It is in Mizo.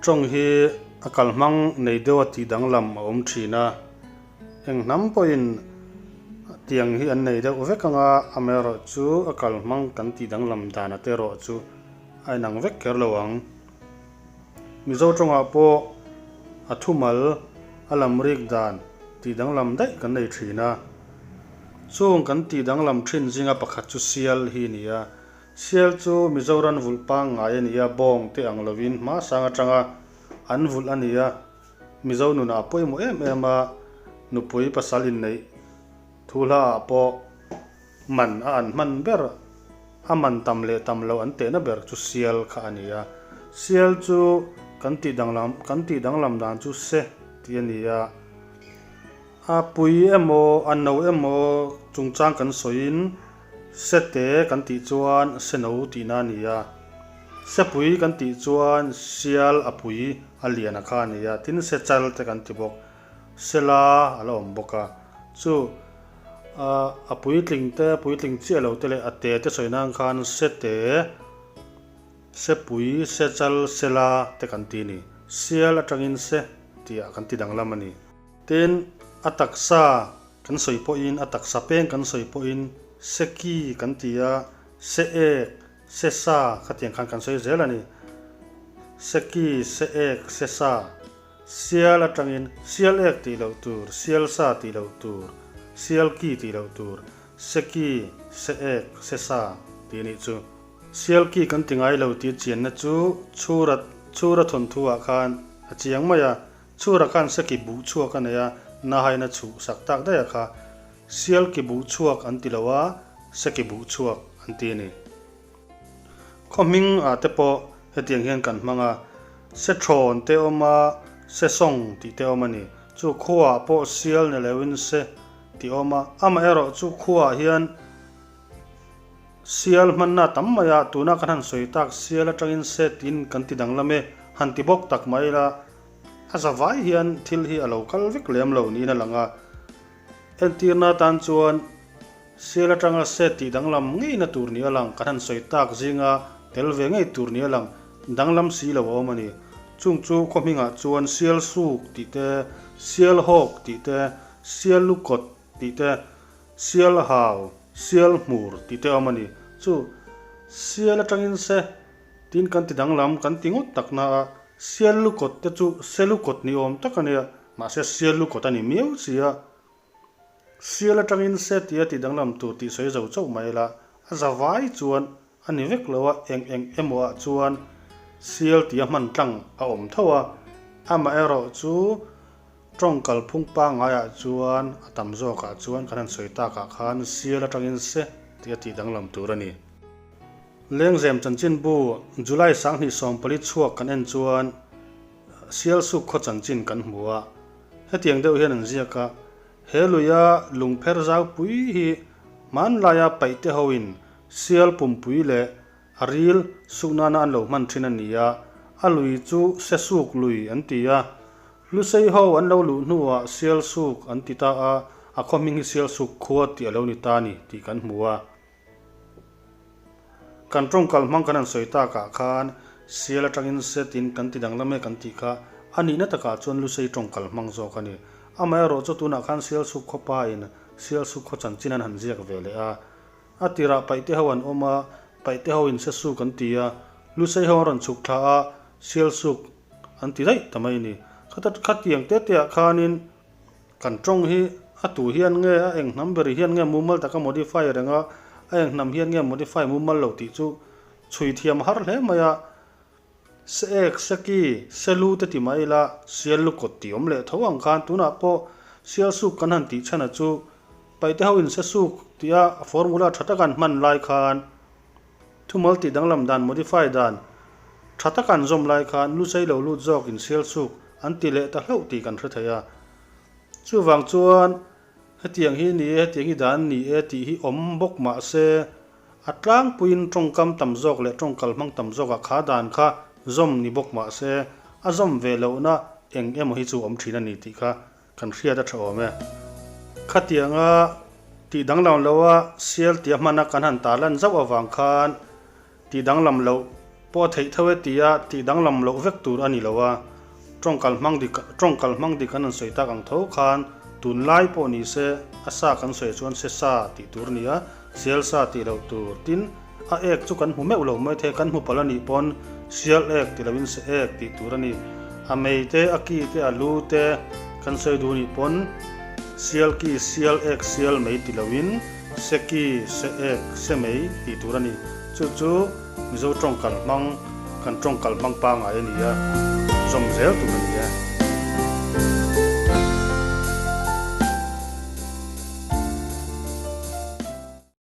Tawng hi a kalhmang nei deuha tih danglam a awm thin a, eng hnam pawhin tiang hi an nei deuh vek anga amaherawhchu a kalhmang kan tih danglam dan ate erawh chu a inang vek kher lo ang. Mizo tawngah pawh a thumal a lam rik dan tih danglam daih kan nei thin a, chung kan tih danglam thin zinga pakhat chu sial hi a ni a. Sial chu Mizoram vulh pangngai a ni a, bawng te ang lovin hma sang atanga an vulh a ni a, Mizo nunah a pawimawh em em a, nupui pasal inneih thu hla ah pawh man a an hman ber, a man tam leh tam loh an tehna ber chu sial kha a ni a. Sial chu kan tih danglam kan tih danglam dan chu se tih a ni a, a pui emaw a no emaw chungchang kan sawiin, Sete kan tih chuan seno tihna a ni a, sepui kan tih chuan sial a pui a lian a kha a ni a, tin sechal te kan ti bawk, sela a la awm bawk a. Chu a puitling te, puitling chiah lo te leh a te te sawi nan khan sete, sepui, sechal, sela te kan ti a ni. Sial atangin se tih ah kan ti danglam a ni. Tin a taksa Kan sawi pawhin a taksa peng kan sawi pawhin se ki kan ti a, se ek, se sa khatiang khan kan sawi zel a ni. Se ki, se ek, se sa. Sial atangin sial ek tih loh tur, sial sa tih loh tur, sial ki tih loh tur, se ki, se ek, se sa tih nih chu. Sial ki kan ti ngai lo tih chianna chu chhura chhura thawnthu ah khan a chiang mai a, Chhura khan seki buh chhuak a nei a, nahaina chhuh sak tak daih a kha. Sial ki buh chhuak an ti lo a, seki buh chhuak an ti a ni. Khaw hming ah te pawh hetiang hian kan hmang a, se thawn te awm a, se sawng tih te awm a ni. Chu khua ah pawh sial ni lo in se tih awm a, amaherawh chu khua ah hian sial hmanna tam mai a, tuna kan han sawi tak sial atangin se tiin kan ti danglam e, han ti bawk tak mai ila, A zavai hian thil hi a lo kal vek lem lo niin a lang a, entirna atan chuan sial atanga set tih danglam ngeina tur ni a lang, kan han sawi tak zinga tel ve ngei tur ni a lang, danglam si lo a awm a ni. Chung chu khaw hmingah chuan sial suk tih te, sial hawk tih te, sial lukawt tih te, sial hau, sial hmur tih te a awm a ni. Chu sial atangin se Tin kan ti danglam kan ti ngawt tak na a, sial lukawt te chu se lukawt ni awm tak a nia, mahse sial lukawt a ni miau si a. Sial atangin se tia ti danglam tur tih sawi zo chauh mai la, a za vai chuan a ni vek lo a, eng eng emaw ah chuan sial tia hman tlang a awm tho a, amaherawh chu tawng kalphung pangaiah chuan a tam zawkah chuan kan han sawi takah khan sial atangin se tia tih danglam tur a ni. Lengzem chanchinbu July 2014 chhuak kan en chuan Sialsuk khaw chanchin kan hmu a, hetiang deuh hian an ziak a, He luia lungpher zaupui hi hmanlaia paihte hoin sial pumpui leh a ril suk nana an lo hman thin a ni a, a lui chu Sesuk lui an ti a, Lusei ho an lo luh hnuah Sialsuk an ti ta a, a khaw hming hi Sialsuk khua tih a lo ni ta a ni tih kan hmu a. Kan tawngkal hmang kan han sawi takah khan sial atangin setin kan ti danglam e kan tih kha a nihna takah chuan Lusei tawngkal hmang zawk a ni. Amaherawh chu tunah khan Sialsuk khaw pain Sialsuk khaw chanchin an han ziak ve leh a. A tirah paihte ho an awm a, paihte ho in Sesuk an ti a, Lusei ho an rawn chhuk thla a, Sialsuk an ti daih ta mai a ni. Khatiang te te ah khanin Kan tawng hi a tu hian nge a eng hnam ber hian nge mumal taka modify reng a, a eng hnam hian nge modify mumal lo tih chu chhui thiam a har hle mai a. Se ek, se ki, se lu te ti mai ila sial lu kawt tih awm leh tho ang khan tunah pawh sial suk kan han tih chhan a chu paihte ho in se suk tia formula tha taka an hman lai khan thumal tih danglam dan modify dan tha taka an zawm lai khan lu sei lo lut zawk in sial suk an ti leh ta hlauh tih kan hre thei a. Chuvang chuan hetiang hi ni e, hetiang hi dan ni e tih hi awm bawk mah se, a tlangpuiin tawngkam tam zawk leh tawngkal hmang tam zawkah kha dan kha zawm ni bawk mah se, a zawm ve lohna eng emaw hi chu awm thin a ni tih kha kan hriat a tha awm e. Khatianga tih danglam loha sial tia hmana kan han tarlan zauh avang khan tih danglam loh. Pawh a theih tho e tia tih danglam loh vek tur a ni lo a, tawngkal hmang dik tawngkal hmang dik an han sawi tak ang tho khan tunlai pawh ni se a sa kan sawi chuan se sa tih tur a ni a, sial sa tih loh tur. Tin, a ek chu kan hmu meuh lo mai thei, kan hmu palh a nih pawn sial ek ti loin se ek tih tur a ni. A mei te, a ki te, a lu te kan sawi duh nih pawn sial ki, sial ek, sial mei ti loin se ki, se ek, se mei tih tur a ni. Chu chu. Mizo tawngkal hmang, kan tawngkal hmang pangai a ni a, zawm zel tur a ni e.